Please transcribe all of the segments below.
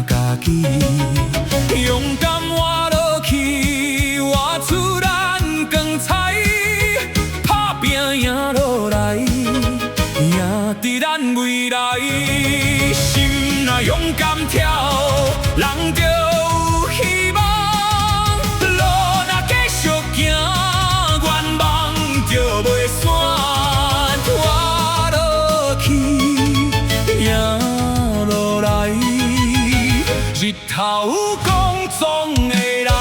家己。勇敢活落去，活出咱光彩，打拼贏落來，贏佇咱未來。心若勇敢跳，人就有希望。路若繼續行，願望就袂散。活落去，贏落來，日頭光總會來。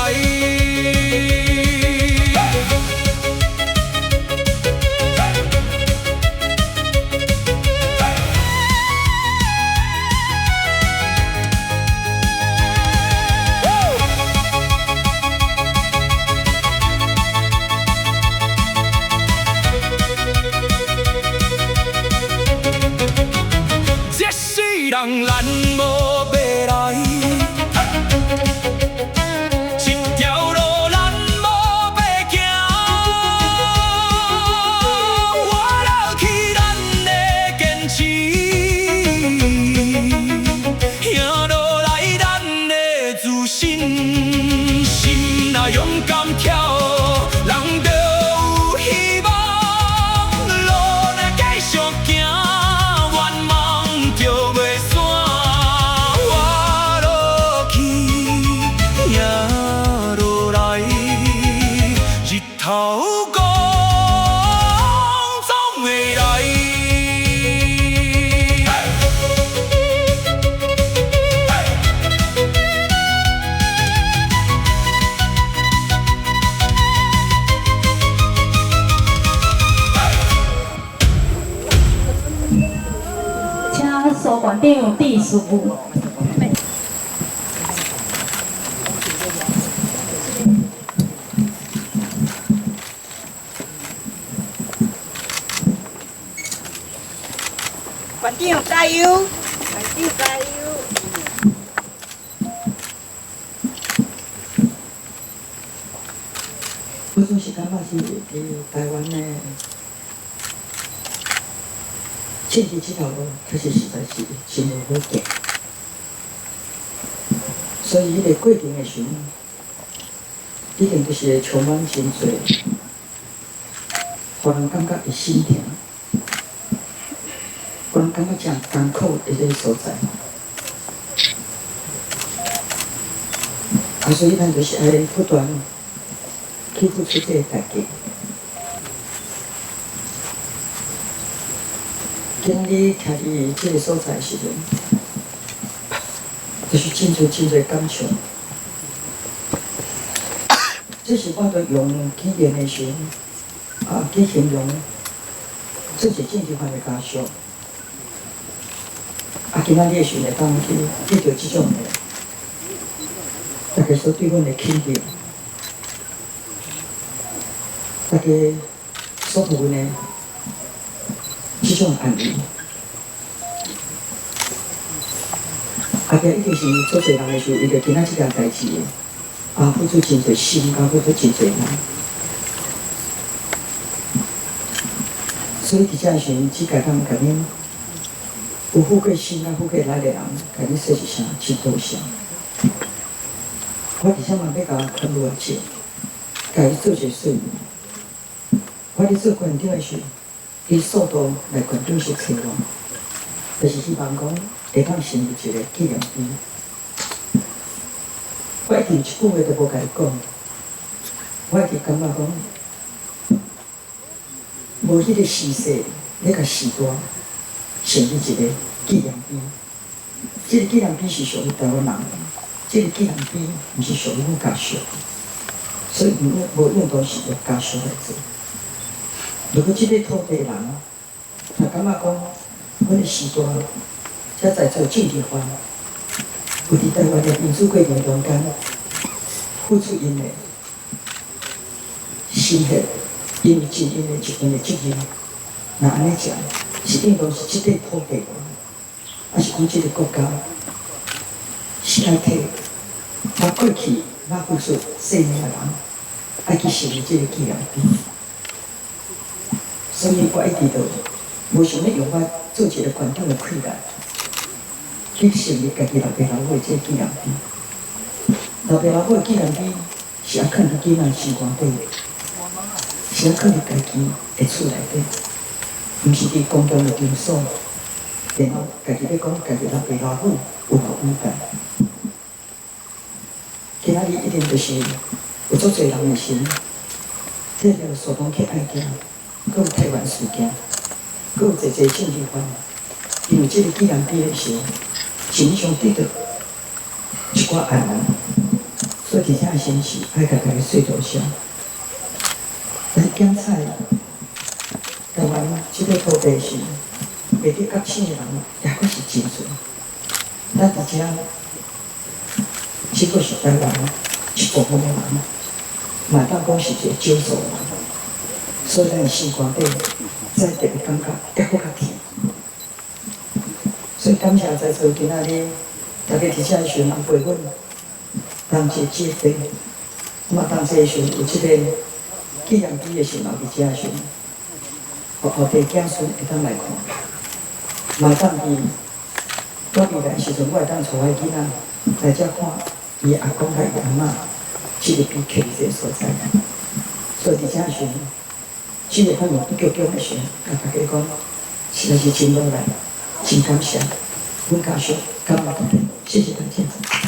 這世人咱無未來，這條路咱無白行。活落去，咱的堅持，贏落來，咱的自信。心若勇敢跳，人就有希望。路若繼續行，願望就袂散。活落去，贏落來，日頭光總會來。請蘇館長致辭。館長加油！館長加油！我總是感覺是佇台灣的政治這條路，確實實在是真無好行。所以，彼個過程的時陣，一定就是會充滿真濟，予人感覺會心疼，予人感覺誠艱苦的這個所在。啊，所以咱就是愛不斷去付出這個代價。今仔日徛佇這個所在的時陣，就是真濟真濟感受。這是我著用語言的時陣，啊，去形容這是政治犯的家屬。啊，今仔日的時陣會當去得到這種的，大家所對阮的肯定，大家所予阮的這種安慰，啊，這一定是足濟人的時候，為著今仔這件代誌，啊，付出真濟心，佮付出真濟力。所以佇遮時陣，只共當共恁有付過心，佮付過力的人，共恁說一聲真多謝。我佇遮嘛欲共潘女士，共伊做一個說明。我佇做館長的時，伊數度來館長室揣我，就是希望講會當成立一個紀念碑。我一定一句話都無共伊講，我一直感覺講，無彼個時勢，欲共時代成立一個紀念碑。這個紀念碑是屬於台灣人的，這個紀念碑毋是屬於阮家屬，所以無應當是用家屬來做。如果這個土地人，若感覺講，阮的時代才在做政治犯，有佇台灣的民主過程中間付出𪜶的心血，𪜶有盡𪜶的一份的責任。若按呢講，是應當是這塊土地，抑是講這個國家，是愛替捌過去捌付出生命的人，愛去成立這個紀念碑。所以我一直都無想欲用我做一個館長的氣力，去去成立家己老爸老母的這個紀念碑。老爸老母的紀念碑是愛囥佇囡仔心肝底，是愛囥佇家己的厝內底，毋是佇公共的場所。然後家己欲講家己老爸老母有偌偉大。今仔日一定就是有足濟人的心，這個蘇東克案件，閣有泰源事件，閣有濟濟政治犯，因為這個紀念碑的時候，心上得到一寡安慰，所以佇遮先是愛共大家說多謝。來檢採台灣這個土地是袂得覺醒的人，抑閣是真濟。咱佇遮，這閣是台灣一部分的人，嘛會當講是一個少數人，所以咱心肝底再特別感覺抑閣較疼。所以感謝在座今仔日大家佇遮的時陣陪阮同齊這個，嘛同齊的時陣有這個紀念碑的時陣，佇遮的時陣，予後代子孫會當來看，嘛會當佇我未來時陣，我會當帶我的囡仔來遮看伊阿公佮伊阿嬤這個碑刻佇這個所在。所以佇遮時陣，這個發言強強的時陣，共大家講，實在是真努力，真感謝，阮家屬感恩大家，謝謝大家。